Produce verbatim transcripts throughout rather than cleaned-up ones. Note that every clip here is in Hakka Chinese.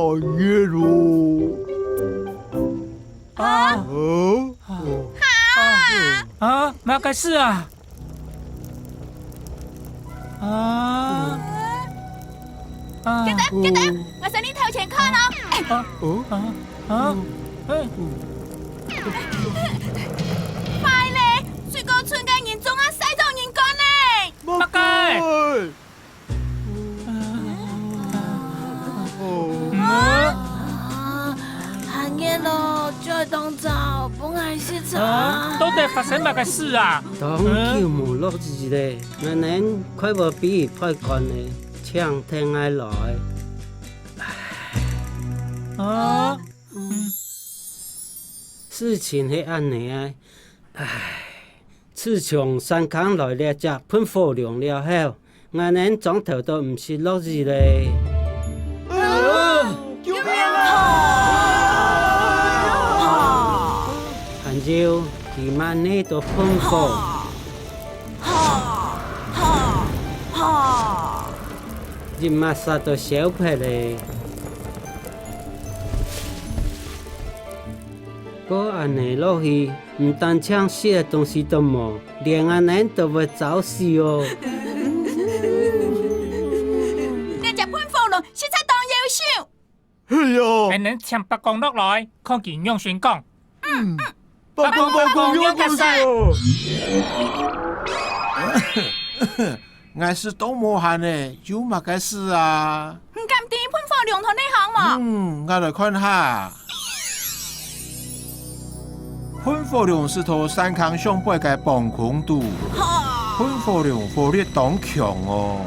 半夜咯。啊？哦？啊？啊？麼个事啊？啊？啊？等等，等等，𠊎先去頭前看哦。啊？哦？啊？啊？哎。壞咧，水果村个人總下曬著人乾咧。麼个？麼个？ 啊，還熱咯，就當早分𠊎食茶。啊，到底發生麼个事啊？當久無落雨咧，𠊎等快無比賽乾咧，請跈𠊎來。啊？事情係恁呢啊，唉。 自從山坑來這隻噴火龍了後，𠊎等莊頭都毋識落雨咧。啊！救命啊！還有，幾萬年都噴火，一抹煞都燒忒咧。 過恁呢落去，毋單淨食个東西都無，連𠊎等都會燥死哦。這隻噴火龍實在當優秀。係啊。𠊎等請伯公落來，看佢仰般講。嗯，嗯。伯公，伯公，伯公，仰般講？仰般講？ 𠊎食到無閒呢，有麼个事啊？你敢知噴火龍在哪項無？嗯，𠊎來看下。噴火龍係在山坑上背个磅空肚。噴火龍火力當強哦，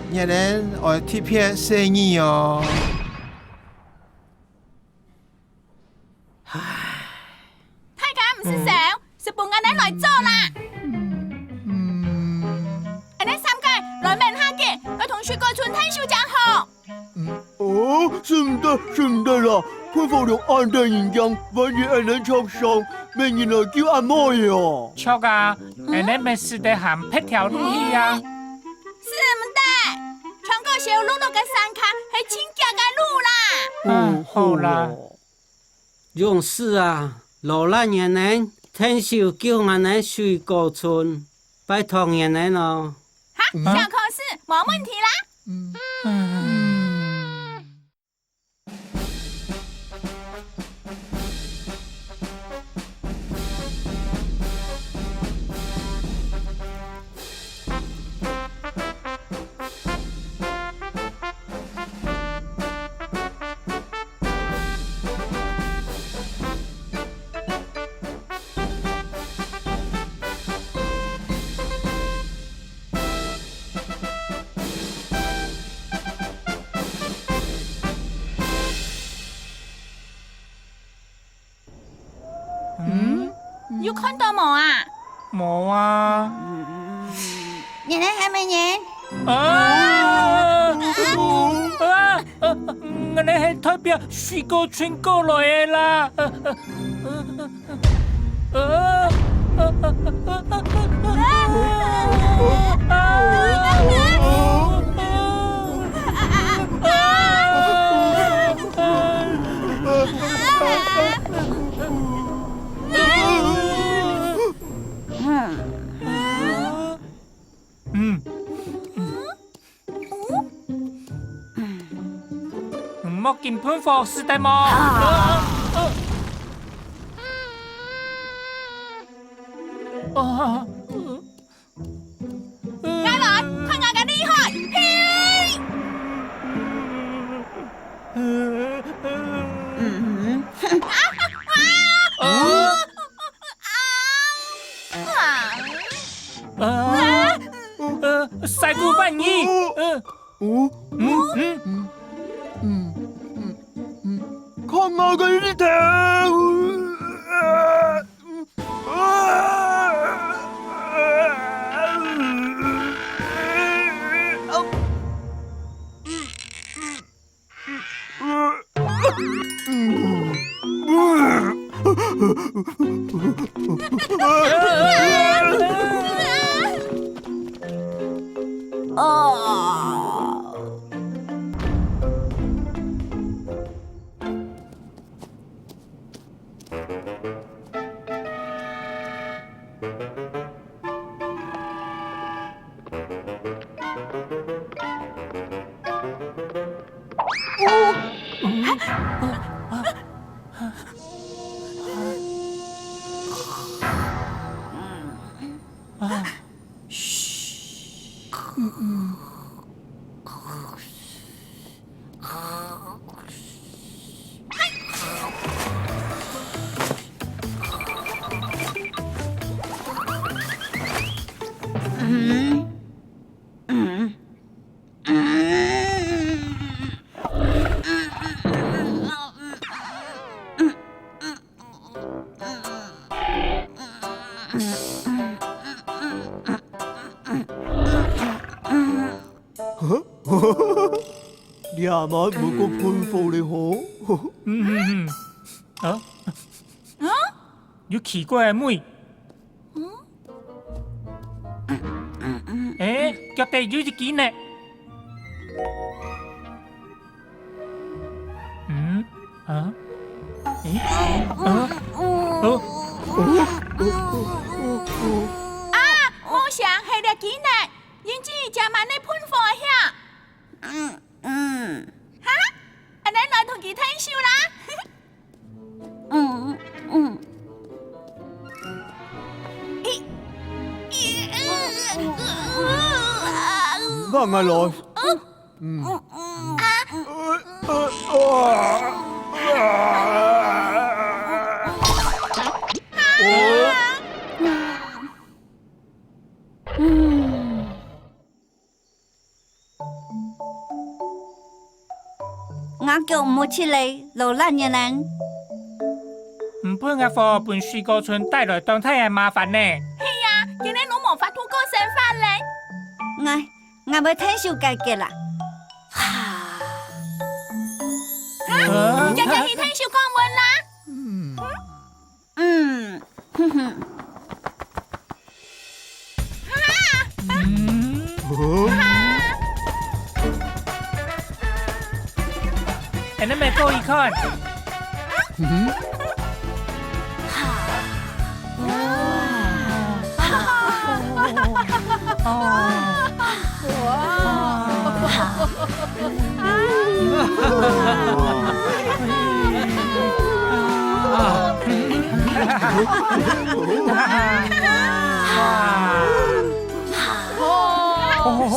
你等愛特別細義哦。唉。 大家毋使愁，係分𠊎等來做啦。𠊎等三個來愐下佢，愛同水果村𢯭手正好。哦，使毋得，使毋得啦！噴火龍恁得人驚，萬一𠊎等著傷，無人來救阿妹哦。著啊，𠊎等乜使得行別條路去啊。使毋得，穿過燒熝熝个山坑係盡遽个路啦。嗯，好啦。 勇士啊，勞力你等，𢯭手救𠊎等水果村，拜託你等哦。哈，小可士，無問題啦。嗯？有看到無啊？無啊。你等係麼人？啊！啊！啊！啊！𠊎等係代表水果村過來个啦。啊！啊！啊！嗯。 莫緊噴火，使得無？啊！啊！啊！𠊎來，看𠊎个厲害！嘿！嗯。啊！啊！啊！ 啊！呃，呃，曬骨板呢？呃，哦，嗯，嗯，嗯，嗯，看𠊎个力頭！這滿毋過噴火咧吼。嗯嗯嗯。啊？啊？有奇怪个味。嗯？欸，腳底有一支呢。 嗯？啊？欸？啊？啊？無想係這支呢，因為這滿咧噴火个。嗯，嗯。哈？恁呢來同佢𢯭手啦。嗯，嗯。𠊎，𠊎來。 嗯。𠊎腳毋好食咧，勞瀝你等。毋分𠊎火，分水果村帶來當大个麻煩呢。係啊，今日都無法度過生活咧。𠊎 𠊎會𢯭手解決啦。啊？你家家去𢯭手降溫啦？嗯，哼哼。啊？嗯。啊？恁呢乜過去看。嗯。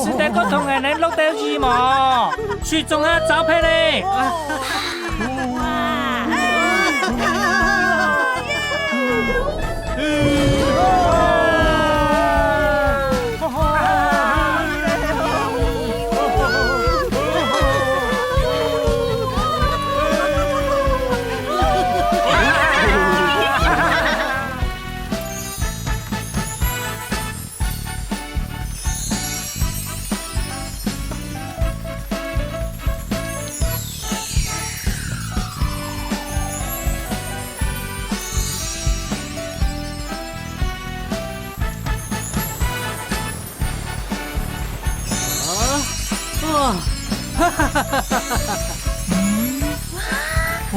使得過同𠊎等落兜雨無？水總下燥忒咧！ 啊，啊，哈哈哈哈哈！嗯，哦。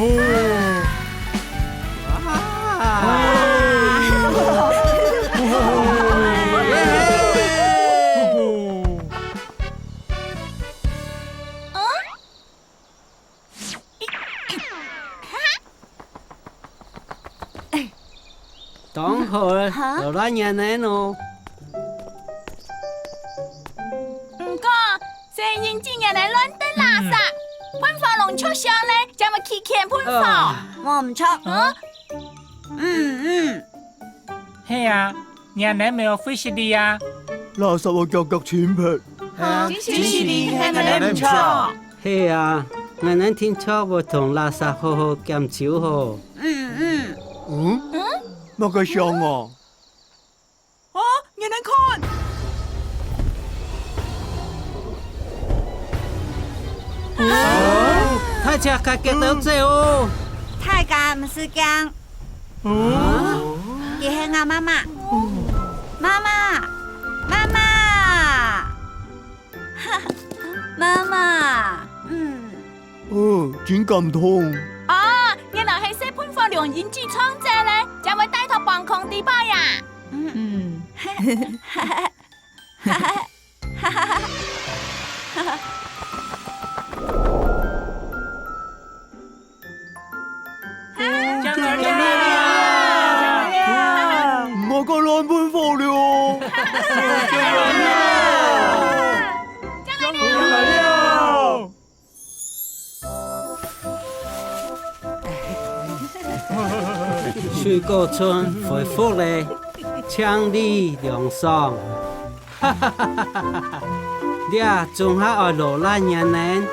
當好，哈？勞瀝你等哦。毋過，細人仔你等亂擲垃圾，嗯。噴火龍著想咧，正會去牽噴火。啊。無毋著。啊？嗯，嗯。係啊，你等無有廢失禮啊。垃圾會腳腳清忒。啊，真係你等毋著。 係啊，𠊎等定著會同垃圾好好撿收好。嗯，嗯。嗯？嗯？麼个聲啊？哦，你等看！哦，大家快跼等走哦！大家毋使驚。哦？佢係𠊎媽媽。媽媽，媽媽！ 媽媽，嗯。哦，真感動。哦，原來係細噴火龍引起創造咧，正會帶到半空地背呀。嗯。嗯。水果村恢復咧，淨利涼爽。這總下愛勞力人呢。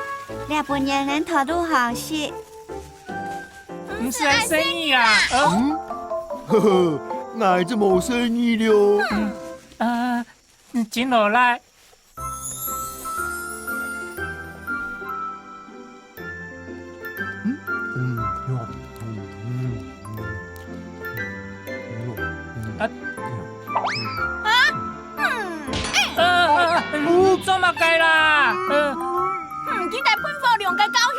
這分人人頭路好食。毋使恁細義啊！呃，嗯？呵呵，𠊎就無細義了。呃，真勞力。 嗯，嗯，嗯，嗯，嗯，嗯。啊？啊？嗯，哎。呃，呃，呃，做麼个啦？呃。嗯，佢在噴火龍个教訓